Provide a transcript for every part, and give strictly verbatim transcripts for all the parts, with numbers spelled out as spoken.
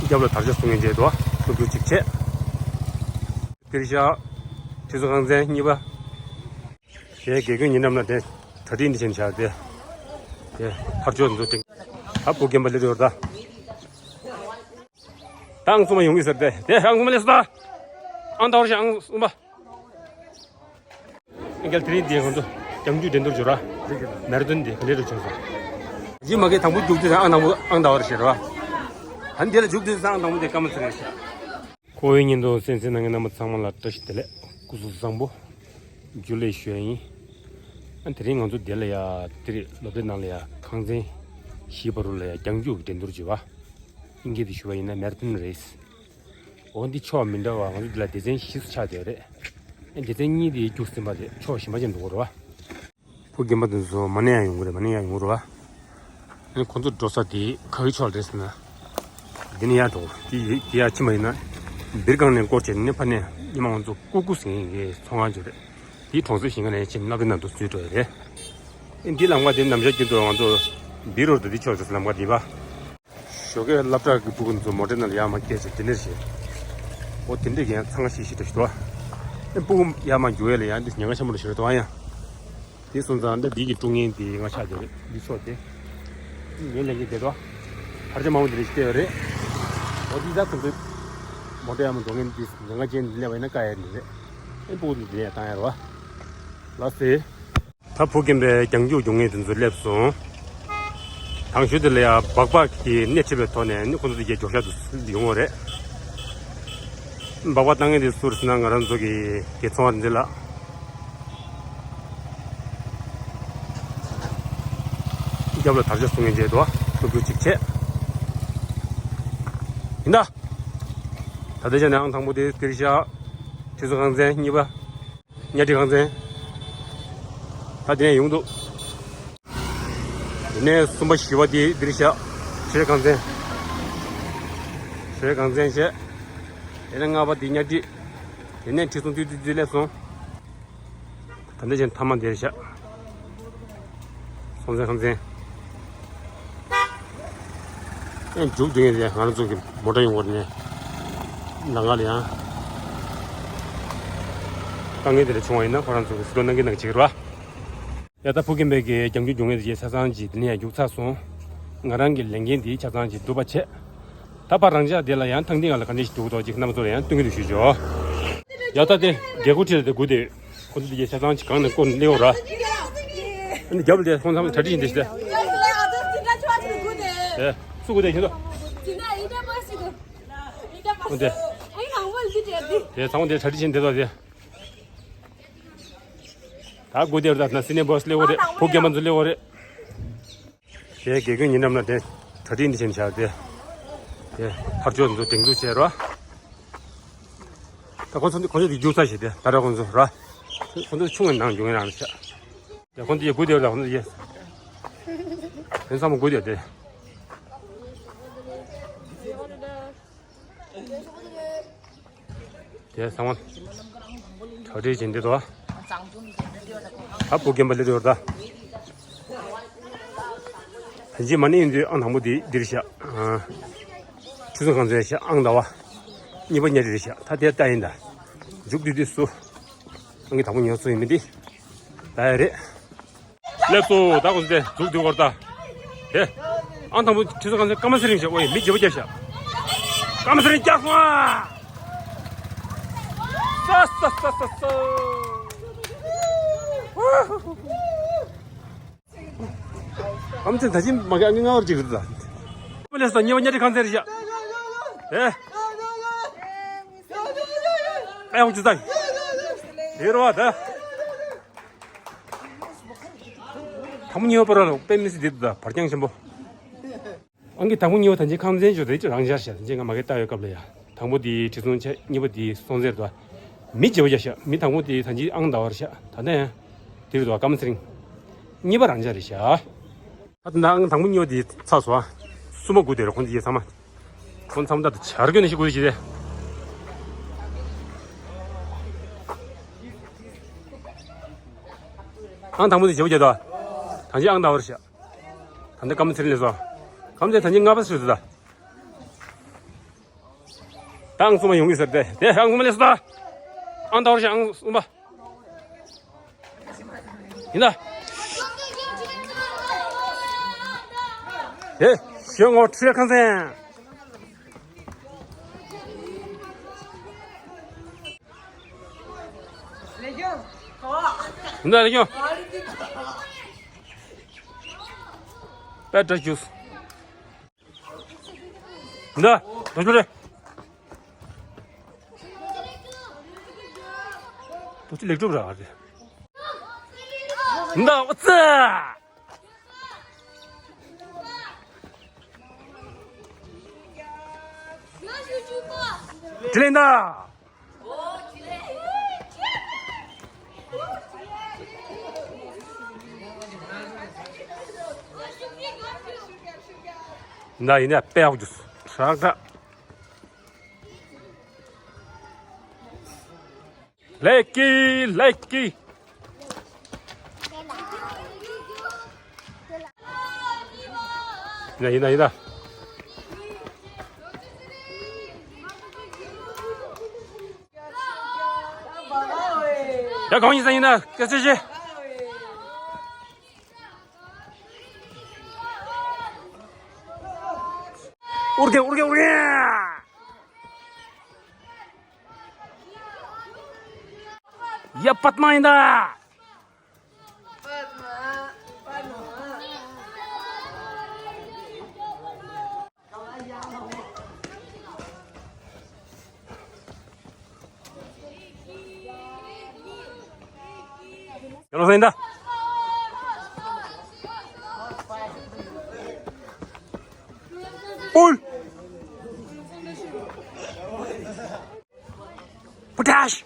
རྒྱབ་ལ་དར་ལྕོག་བཟུང་མཁན་བྱས་འདུག་སློབ་ཕྲུག་གཅིག་བྱས། དེར་བཞག་ཁྲི་ཚོ་ཁང་ཚན་གཉིས་པ། གཞན་དགེ་སྐོས་ཉེ་འགྲམ་ལ་དེ་གྲ་སྒྲིག་འདི་བྱས་ནས་བཞག་སྟེ། དེ་དར་ལྕོག་འཛུགས་སྐྲུན། ད་བུ་རྒན་པ་སླེབས་ཡོད་ད། ད་ཨང་གསུམ་པ་ཡོང་གི་ཟེར་ཏེ། དེ་ཨང་གསུམ་པ་སླེབས་སོང་ད། ཨང་ད་བར་ཞིག་ཨང་གསུམ་པ། ཨང་ཀལ་དེ་རིང་འདི་ང་ཚོ་རྒྱང་རྒྱུག་འགྲན་བསྡུར་བྱོས་ར། མེ་ར་ཐོན་འདི་ག་འདྲས་རེད་བྱུང་སོང་། ཡིན་མ་གི་དང་པོ་རྒྱུག་དུས་ཨང་དང་པོ་ཨང་ད་བར་ཞིག་ར། ཨ་ནི་དེ་ལ་རྒྱུག་དུས་ཨང་དང་པོ་དེ་སྐར་མ་ཚེ་རིང་ཞིག་ཁོ་བོའི་ཉིན་དུ་གསན་གཟིགས་གནང་མཁན་རྣམ་པ་ཚང་མ་ལ་བཀྲ་ཤིས་བདེ་ལེགས་སྐུ་གཟུགས་བཟང་པོ། འཇུ་ལེ་ཞུ་ཡ་ཡིན། ཨ་དེ་རིང་ང་ཚོ་འདི་ལ་ཡ་དེ་རིང་སློབ་གྲྭའི་ནང་ལ་ཡ་ཁང་ཚན་བཞིའི་བར་དུ་ལ་ཡ་རྒྱང་རྒྱུག་གི་འགྲན་བསྡུར་བྱེད་པ། ཨིན་སྐད་དུ་ཞུ་བ་ཡིན་ན་མེ་ར་ཐོན་རེས། འོ་འདི་ཕྱོགས་མི་འདྲ་བ་ང་ཚོ་འདི་ལ་སྡེ་ཚན་བཞི་ཙམ་ཆགས་བསྡད་ཡོད་རེད། ཨ་སྡེ་ཚན་གཉིས་དེ་རྒྱུགས་ཟིན་པ་དེ་ཕྱོགས་གཞན་པ་ཅན་འགྲོ་དགོས་རེད་བ། བུ་རྒན་པ་དེ་ཚོ་མ་ཎི་ཡང་ཡོང་གི་རེད། མ་ཎི་ཡང་ཡོང་གི་རེད་བ། ཨ་ནི་ཁོ་ཚོ་འགྲོ་ས་དེ་ག་གི་ཕྱོགས་རེད་ཟེར་ན། འདི་ནས་ཡར་འགྲོ་དགོས། དེ་དེ་ཡར་ཕྱིན་པ་ཡིན་ན། སྦིར་སྒང་ནས་སྐོར་བྱས་ནས་ཕར་ནས་ཉི་མ་ང་ཚོ་ཀུ་ཀུ་ཟེར་མཁན་གྱི་ཚོང་ཁང་ཅིག་རེད། དེའི་གྲོང་གསེབ་ཞིང་ཁ་ནས་ཕྱིན་སློབ་གྲྭའི་ནང་དུ་འཛུལ་འགྲོ་ཡ་རེད། ཨ་འདི་ལམ་ཁ་དེ་ནམ་ཞག་རྒྱུན་དུ་ང་ཚོ་སྦིར་རོ་དུ་དེ་ཕྱོགས་ཚོ་ལམ་ཁ་དེ་བ། ཞོགས་ཀས་སློབ་གྲྭ་གི་སྤུ་གུ་ཚོ་མོ་ཊའི་ནང་ལ་ཡར་མར་བསྐྱལ་བྱས་དེ་འདྲ་བྱས། འོ་དེ་འདྲས་ཀྱི་ཡང་ཚང་ཤིག་ཤིག་འདྲ་ཞིག་འདུག་བ། ཨ་སྤུ་གུ་ཡར་མར་རྒྱུག་ཡས་ལ་ཡང་འདི་ཉེན་ཁ་ཆེན་པོ་འདྲ་ཞིག་རེད་འདུག་ཨ་ཡ། དེ་སོང་ཙང་འདི་འདི་གི་དཀྲུག་ངན་དེ་ང་ཆགས་བསྡད་རེད། འདི་ཕྱོགས་དེ། ངའི་ལས་འགན་དེ་འདུག་བ། ཧར་ཅང་མང་པོ་དེ་འདྲ་ཞིག་བལྟས་ཡོད་རེད། འོ་དེ་ད་ཁོང་ཚོའི་མོ་ཊ་ཡར་མར་འགྲོ་མཁན་དེ་ཉེན་ཁ་ཅན་སླེབས་པ་ཡིན་ན་བཀག་ཡས་འདི་རེད། ཨ་སྤུ་གུ་དེ་འདི་ནས་བཏང་ཡས་རེད་བ། ལགས་སེ། ད་བུ་རྒན་པའི་རྒྱང་རྒྱུག་རྒྱུག་མཁན་དེ་ཚོ་སླེབས་སོང་། དང་ཤོས་དེ་ལ་ཡ་སྦག་སྦག་གི་སྣེ་ཁྲིད་པའི་ཐོག་ནས་ནི་ཁོ་ཚོ་དེ་གའི་མགྱོགས་ཤག་ཏུ་ཡོང་བ་རེད། སྦག་སྦག་བཏང་མཁན་དེ་སུ་རེད་ཟེར་ན་ང་རང་ཚོ་གི་དགེ་ཚོང་བ་འདི་ལ། རྒྱབ་ལ་དར་ལྕོག་བཟུང་མཁན་བྱས་འདུག་སློབ་ཕྲུག་གཅིག་བྱས། ཡིན་ད། ད་ལྟ་བྱས་ནས་ཨང་དང་པོ་དེ་སྟིར་ཤག་ཁྲི་ཚོ་ཁང་ཚན་གཉིས་པ། གཉའ་ཁྲི་ཁང་ཚན། ད་དེ་ནས་ཡོང་འདུག་དེ་ནས་གསུམ་པ་བཞི་པ་དེ་འདིར་བཞག་ཁྲི་ཁང་ཚན། ཁྲི་ཁང་ཚན་བྱས། དེ་ནས་ལྔ་པ་དེ་གཉའ་ཁྲི། དེ་ནས་ཁྲི་སྲོང་ཏུས་ཏུས་ཏུས་སླེབས་སོང་། ད་འདི་བཞིན་མཐའ་མ་འདིར་བཞག་སྲོང་བཙན་ཁང་ཚན། ཨེ་མཇུག་བསྡུ་མཁན་དེ་ང་རང་ཚོ་གི་མོ་ཊ་ཡོང་བར་ནས་ལམ་ཁ་ལ་ཡང་དཀའ་ངལ་དེ་འདྲ་བྱུང་བ་ཡིན་ན་ཁོ་རང་ཚོ་གི་གཟིགས་རྟོག་གནང་གི་གནང་གི་བྱེད་ཀྱི་རེད་བ། ཡ་ད་བུ་རྒན་པའི་གི་རྒྱང་རྒྱུག་རྒྱུག་མཁན་དེ་ཆ་ཚང་གཅིག་དེ་ནས་ཡང་རྒྱུག་ཚར་སོང་། ང་རང་གི་ལས་འགན་དེ་ཆ་ཚང་གཅིག་འགྲུབ་པ་བྱས། ད་ཕར་རང་ཅག་དེ་ལ་ཡང་ཐང་ཐིང་ང་ལ་ག་འདྲ་ཞིག་འདུག་དོ་ཅིག་རྣམ་པ་ཚོ་ལ་ཡང་སྟོན་གི་འདུག་ཞུས་ཆོག་ཡ་ད་དེ་རྒྱལ་སྒོ་ཁྲི་ལ་དེ་སྒུག་དེ། ཁོ་ཚོ་དེ་གའི་ཆ་ཚང་གཅིག་གང་ནས་སྐོར་ནས་སླེབས་ཡོད་ར། ཨ་ནི་རྒྱབ་ལ་དེ་ཁོང་ཚང་མ་གྲ་སྒྲིག་བྱས་ནས་བསྡད་ཤག་དེ། སུ་སྒུག་དེ་ཁྱེད་ཚོ། ཁོང་དེ། དེ་ཚང་མ་དེ་གྲ་སྒྲིག་བྱས་ནས་བསྡད་དོ་དེ། ད་སྒུག་དེ་ར་ད་ན་སི་ནེ་བོ་སི་སླེབས་ཡོད་རེད། བུ་རྒན་པ་ཚོ་སླེབས་ཡོད་རེད། དེ་དགེ་སྐོས་ཉེ་འགྲམ་ལ་དེ་གྲ་སྒྲིག་འདི་བྱས་ནས་བཞག་དེ། དེ་ཕར་ཕྱོགས་ཚོ་སྒྲིག་འཛུགས་བྱས་རོ། ད་ཁོ་ཚོ་འདི་ཁོ་ཚོ་འདི་རྒྱུག་ཚར་ཞིག་དེ་ད་ར་ཁོ་ཚོ་ར། ཁོ་ཚོ་ཆུང་བའི་ནང་འགྱོ་ངེས་རང་ཤག་དེ་ཁོ་ཚོ་ཡེ་སྒུག་དེ་ར་ཁོ་ཚོ་ཡེ། དེ་ཚང་མ་སྒུག་དེ་དེ། དེ་ཚང་མ་གྲ་སྒྲིག་བྱས་འདི་དོ། ད་བུ་རྒན་པ་སླེབས་ཡོད་ད། ད་ཅི་མ་ནི་ཡིན་དུས་ཨང་དང་པོ་འདི་འདིར་བཞག་ཁྲི་སྲོང་ཁང་ཚན་བཞག་ཨང་ཟླ་བ། གཉིས་པ་གཉའ་ཁྲི་རེད་བཞག་ད་དེ་ལྟ་ཡིན་ད། མཇུག་བསྡུས་དུས་སུ། ཨང་གི་དང་པོ་ཉོ་སོ་ཡིན་མི་འདི། ད་ཡ་རེད། སླེབས་སོ་ད་ཁོ་ཚོ་དེ་འཛུགས་འདུག་གོ་ད། དེ། ཨང་དང་པོ་ཁྲི་སྲོང་ཁང་ཚན་སྐར་མ་ཚེ་རིང་བཞག་ཨོ་ཡེ་མི་བརྗེ་པོ་བརྒྱབ་བཞག་སྐར་མ་ཚེ་རིང་བརྒྱབ་སོང་ཨ། ས་ས་ས་ས་ས། ཨམ་ཆེན་ད་ཅི་མ་གི་ཨང་ཀི་ལྔ་བར་གཅིག་རེད་ད། ལེ་སོ་གཉིས་པ་གཉའ་ཁྲི་ཁང་ཚན་རེད་ཤག་ཨེ། ཨེ་ཧོ་ཅི་ཙང་། ཧེ་རོ་ད། དང་པོ་གཉིས་པ་བར་ལ་དཔེ་མི་སྲིད་འདི་འདུག་ད་བར་རྐྱང་ཆེན་པོ། ཨང་ཀི་དང་པོ་གཉིས་པ་ད་ཅི་ཁང་ཚན་ཞོ་དེ་ཅི་རང་འཇགས་ཤག་དེ་ཅི་ང་མ་གི་ལྟ་བའི་སྐབས་ལ་ཡ། དང་པོ་དེ་ཁྲི་སྲོང་ཆེ་གཉིས་པ་དེ་སྲོང་བཙན་རེད་ད། མི་བརྗེ་པོ་བརྒྱབ་ཤག་མི་དང་པོ་དེ་ད་ཅི་ཨང་ཟླ་བ་རེད་ཤག་ད་ལྟ་ཡང་། དེ་རེད་དོ་སྐར་མ་ཚེ་རིང་། གཉིས་པ་རང་འཇགས་རེད་ཤག་ད་ལྟ་ཨང་དང་པོ་གཉིས་པ་དེ་ཚར་སོང་ཨ། གསུམ་པ་སྒུག་དེ་རེད་ཁོང་ཚོ་ཡིན་ཚང་མ། ཁོང་ཚང་མ་ད་ལྟ་བྱ་རྒོད་ནང་བཞིན་སྒུག་བསྡད་ཤག་དེ། ཨང་དང་པོ་དེ་བརྗེ་པོ་བརྒྱབ་དོ། ད་ཅི་ཨང་ཟླ་བ་རེད་ཤག་ད་ལྟ་སྐར་མ་ཚེ་རིང་སླེབས་སོང་། སྐར་མ་ཚེ་རིང་ད་ཅི་ལྔ་པ་སུ་རེད་ད། ད་ཨང་གསུམ་པ་ཡོང་གི་ཟེར་ཏེ། དེ་ཨང་གསུམ་པ་སླེབས་སོང་ད། ཨང་ད་བར་ཞིག་ཨང་གསུམ་པ། ཡིན་ད། དེ་ཞོན་ངོ་ཁྲུས་ཁང་ཚན། ཡིན་ད་ལེགས་ཡོང་། པད་ཏྲ་ཇུས། འདི། དོ་ཅོ་རེ། དོ་ཅོ་ལེགས་གྲུབ་ར་རེ། འདི། ཨོ་ཙི། དྲི་ལན་ད། ན་ཡིན་ན་དཔེ་ཡག་པོ་འདུག་ཧྲག་ཧྲག་ལེགས་ཀི་ལེགས་ཀི། ཡིན་ན་ཡིན་ན་ཡིན་ན། ཡ་གང་ཡིན་ས་ཡིན་ན་སྐད་ཆ་བཤད། ཨུར་གེ་ཨུར་གེ་ཨུར་གེ། ཡ་པད་མ་ཡིན་ད། ཡ་ལོ་ས་ཡིན་ད། ཨོལ། པུ་ཏྲ་ཤ།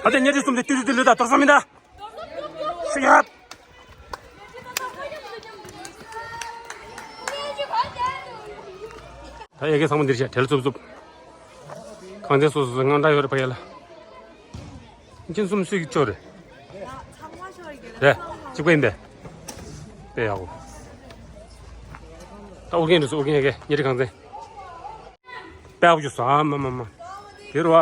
ཨ་དེ་ཉལ་ཁྲི་གསུམ་དེ་ཏི་ཏི་ཏི་ལུས་ད་དོར་ས་མིན་ད། ཤི་ཡ། ད་ཡ་གི་ཚང་མ་འདིར་བྱས་བྲེལ་འཚུབ་འཚུབ། གང་དེ་སོ་སོ་སོ་དངངས་སྐྲག་ཡོད་རེད་ཕ་གི་ལ། ཁྱེད་གསུམ་སུས་ཀྱི་ཆོག་རེད། རེད། གཅིག་པ་ཡིན་པས། དཔེ་ཡག་པོ། ད་ཨོ་རྒྱན་འགྲོ་སོང་ཨོ་རྒྱན་ཡ་གི་ཉེ་རི་གང་ཚན། དཔེ་ཡག་པོ་བྱུང་སོང་ཨ་མ་མ་མ། དེ་རུ་བ།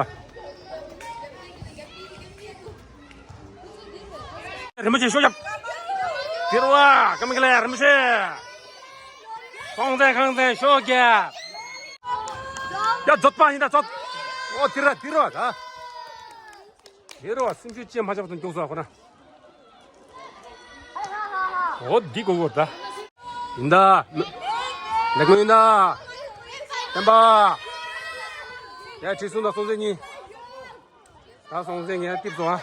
རིན་པོ་ཆེ་ཤོག་རྒྱབ། དེ་རུ་བ་ཀ་མི་ཀ་ལེ་རིན་པོ་ཆེ། སྲོང་བཙན་ཁང་བཙན་ཤོག་རྒྱབ། ཡ་རྫོད་པ་ཡིན་ད་རྫོད། ཨོ་དེ་ར་དེ་རུ་བ་ད། དེ་རུ་བ་སེམས་ཤུགས་ཅན་མ་ཆགས་སུ་འགྱོ་སོང་ཨ་ཁོ་ན། ཨོ་འདི་གོ་གོ་ད། ཡིན་ད། ལེགས་མོ་ཡིན་ད། བསྟན་པ། ཡ་ཁྲི་སྲོང་དང་སྲོང་བཙན་གཉིས། ད་སྲོང་བཙན་ངས་ཏིབ་སོང་ཨ།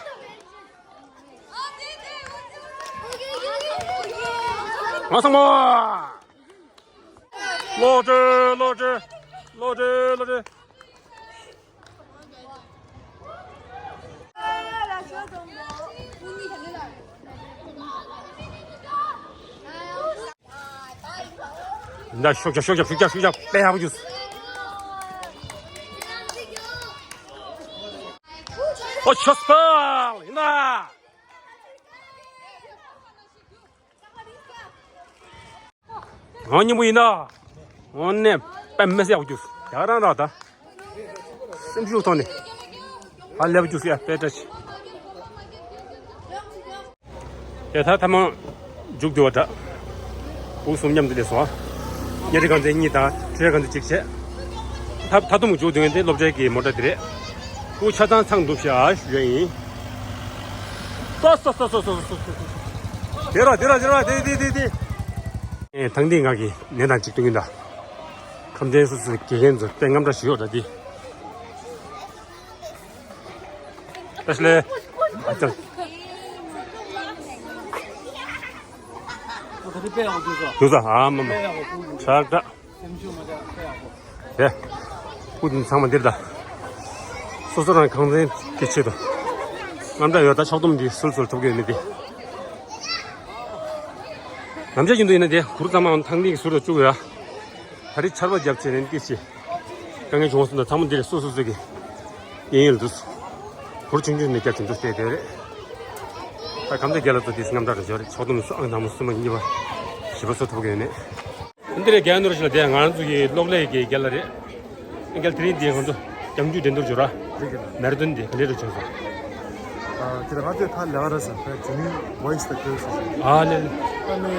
ང་སོང་མོ། ལོ་ཏྲེ་ལོ་ཏྲེ་ལོ་ཏྲེ་ལོ་ཏྲེ། འདི་ཤོག་རྒྱབ་ཤོག་རྒྱབ་ཤོག་རྒྱབ་ཤོག་རྒྱབ་དཔེ་ཡག་པོ་བྱུང་། ཨོ་ཤོག་སྤང་ཡིན་ན། ང་སྙིང་པོ་ཡིན་ན། འོ་ནས་དཔེ་མི་སྲིད་ཡག་པོ་བྱུང་། ཡག་རང་རང་ད། སེམས་ཤུགས་ཐོག་ནས། ཧ་ལས་པ་བྱུང་ཟེར་ཡ་དཔེ་བཀྲ་ཤིས། དེ་ད་ཐ་མ་མཇུག་བསྡུ་བ་འདྲ། འུ་གསུམ་མཉམ་དུ་སླེབས་སོང་། ཉེ་རི་གང་ཚན་གཉིས་དང་ཁྲི་ར་གང་ཚན་གཅིག་བྱས། ད་ད་དུང་མཇུག་བསྡུ་མཁན་དེ་སློབ་གྲྭའི་གི་མོ་ཊ་དེ་རེད། འུ་ཆ་ཚང་ཚང་འདུག་ཤག་ཞུ་ཡ་ཡིན། སོ་སོ་སོ། དེ་ར་དེ་ར་དེ་ར་དེ་དེ་དེ་དེ། ཨེ་ཐང་དེ་ང་གི་ནས་དང་གཅིག་ཏུ་ཡིན་ད། ཁམས་ཚན་སོ་སོའི་དགེ་རྒན་ཚོ་དཔེ་རྔམ་དྲག་ཞིག་ཡོད་ད་དེ། ཨེ་ཤི་ལེ། ཨ་ཅག་དུ་ས་ཨ་མ་མ། ཁྲག་ཁྲག་དེ། སྐུ་དེ་ཚང་མ་འདིར་ད། སོ་སོ་རང་གང་ཚན་གྱི་ཆེད་དུ། རྔམ་དྲག་ཡོད་ད་ཕྱག་སྡོམ་འདི་སུལ་སུལ་ཐུབ་ཀྱི་ཡོད་མེད་དེ། ནམ་ཞག་རྒྱུན་དུ་ཡིན་ན་དེ་གུར་ཚང་མ་ཐང་སྟེང་གི་ཟུར་དུ་བཅུག་ཡོད། ད་རེས་ཆར་པ་བརྒྱབ་བྱས་ནས་སྐད་ཆེ། དཀའ་ངལ་བྱུང་སོང་ན་ཚང་མ་འདིར་སོ་སོ་སོ་གི་གཡས་གཡོན་ལ་འདུག་བུར་ཆུང་ཆུང་ནས་བརྒྱབ་ཅིང་འདུག་བལྟས་བསྡད་རེད། ད་གམ་དུ་རྒྱལ་ལ་ཚོ་དེ་སྔམ་དྲག་རེ་བྱོས་རེད། ཕྱོགས་བསྡོམས་སུ་ཨང་དང་པོ་གསུམ་པ་གཉིས་པ་བཞི་པ་སོ་ཐོབ་གི་ཡོད་མེད། འདི་རེད། རྒྱལ་ནོར་ཞིག་ལ་དེ་ང་རང་ཚོ་གི་གློག་ཀླད་ཀྱི་རྒྱལ་ལ་རེད། རྒྱལ་དེ་རིང་འདི་ང་ཚོ་རྒྱང་རྒྱུག་འགྲན་བསྡུར་བྱོས་ར། མེ་ར་ཐོན་འདི་ག་འདྲས་རུ་བྱུང་སོང་། དེ་ང་ཚོས་ཁ་ལས་ཀ་ར་ཟེར་ཕ་ཇུ་ནི་ཝོ་ཡིས་ད་ཁྱོད་ཟེར། ཨ་ལེ་ལེ། ཨ་ནི་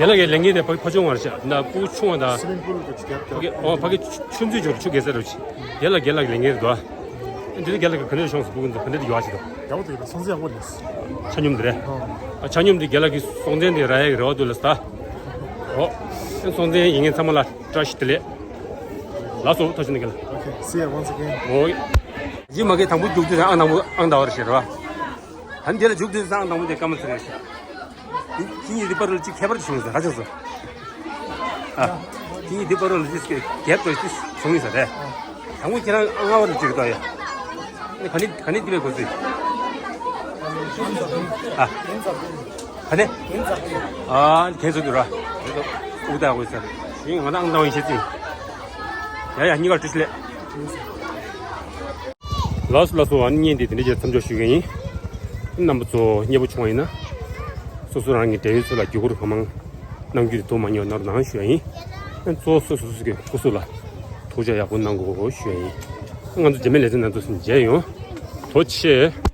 རྒྱལ་ལ་གི་ལས་འགན་དེ་ཕ་ཕ་ཆུང་བར་བྱ་ན་སྤུ་གུ་ཆུང་བ་དང་སི་མིང་པུལ་གྱི་རྒྱབ་ཕ་གི་ཨོ་ཕ་གི་ཆུ་མཛོད་ཆུ་ཆུ་གེ་སར་རུ་ཆི་རྒྱལ་ལ་རྒྱལ་ལ་གི་ལས་འགན་རེད་དོ། འདི་ནི་རྒྱལ་ལ་གི་ག་འདྲས་བྱུང་སོང་། སྤུ་གུ་ཚོ་ག་འདྲས་ཡོད་ཆི་དོ། ཡག་པོ་འདུག་ལ། སྲོང་བཙན་ཡག་པོ་རེད། ཆ་སྙོམས་འདི་རེད། ཨ་ཆ་སྙོམས་འདི་རྒྱལ་ལ་གི་སྲོང་བཙན་འདི་ར་ཡ་གི་རེ་བ་འདུག་ལ་ས། ཨོ། སྲོང་བཙན་ཡིན་ངེས་ཚང་མ་ལ་བཀྲ་ཤིས་བདེ་ལེགས། ལགས་སོ། ཐུགས་རྗེ་གནང་གི་ལ། Okay, see you once again. ཨོ། ཡིན་མ་གི་དང་པོ་རྒྱུག་དུས་ཨང་དང་པོ་ཨང་ད་བར་ཞེས་ར། ད་འདི་ལ་རྒྱུག་དུས་ཨང་དང་པོ་དེ་སྐར་མ་ཚོ་རེད་ཤག་དེ་ཁྱེད་གཉིས་དེ་པར་ལ་གཅིག་ཁྱད་པར་བྱུང་ཟེར་ག་བྱུང་ཟེར། ཨ། ཁྱེད་གཉིས་དེ་པར་ལ་གཅིག་རྒྱབ་ཏུ་གཅིག་བྱུང་ཡིན་ཟེར་རེད། དང་པོ་ཁྱེད་རང་ཨང་ལྔ་བར་གཅིག་རེད་ད་ཡ། ཨ་ནི་ག་ནས་ག་ནས་འདི་བས་གོ་ཚུལ། ཨ། ག་ནས། ཨ། གན་ཚོ་འདུག་ར། དེ་ཚོ་ཨུ་ད་གོ་ཚུལ། ཡིན་ང་ད་ཨང་དང་པོ་ཡིན་ཤེས་ཚུལ། ཡ་ཡ་གཉིས་ཀར་བཀྲ་ཤིས་བདེ་ལེགས། ལགས་སོ་ལགས་སོ། ཨ་ནི་བརྙན་འདི་དེ་འདྲ་བྱས་མཚམས་འཇོག་ཞུ་གི་ཡིན། རྣམ་པ་ཚོ་མཉེས་པོ་བྱུང་བ་ཡིན་ན། སོ་སོ་རང་གི་འབྲེལ་ཡོད་ཚོ་ལ་བརྒྱུད་སྐུར་གང་མང་གནང་རྒྱུ་དེ་དོ་མ་ཉོ་ནོར་གནང་ཞུ་ཡ་ཡིན། ཨ་ནི་གཙོ་བོ་སོ་སོ་སོ་སོ་གི་སྐུ་གཟུགས་ལ་ཐུགས་ཅག་ཡག་པོ་གནང་དགོས་ཞུ་ཡ་ཡིན། ང་ཚོ་རྗེས་མའི་ལེ་ཚན་ནང་ཚོ་མཇལ་ཡོང་། ཐུགས་རྗེ་ཆེ།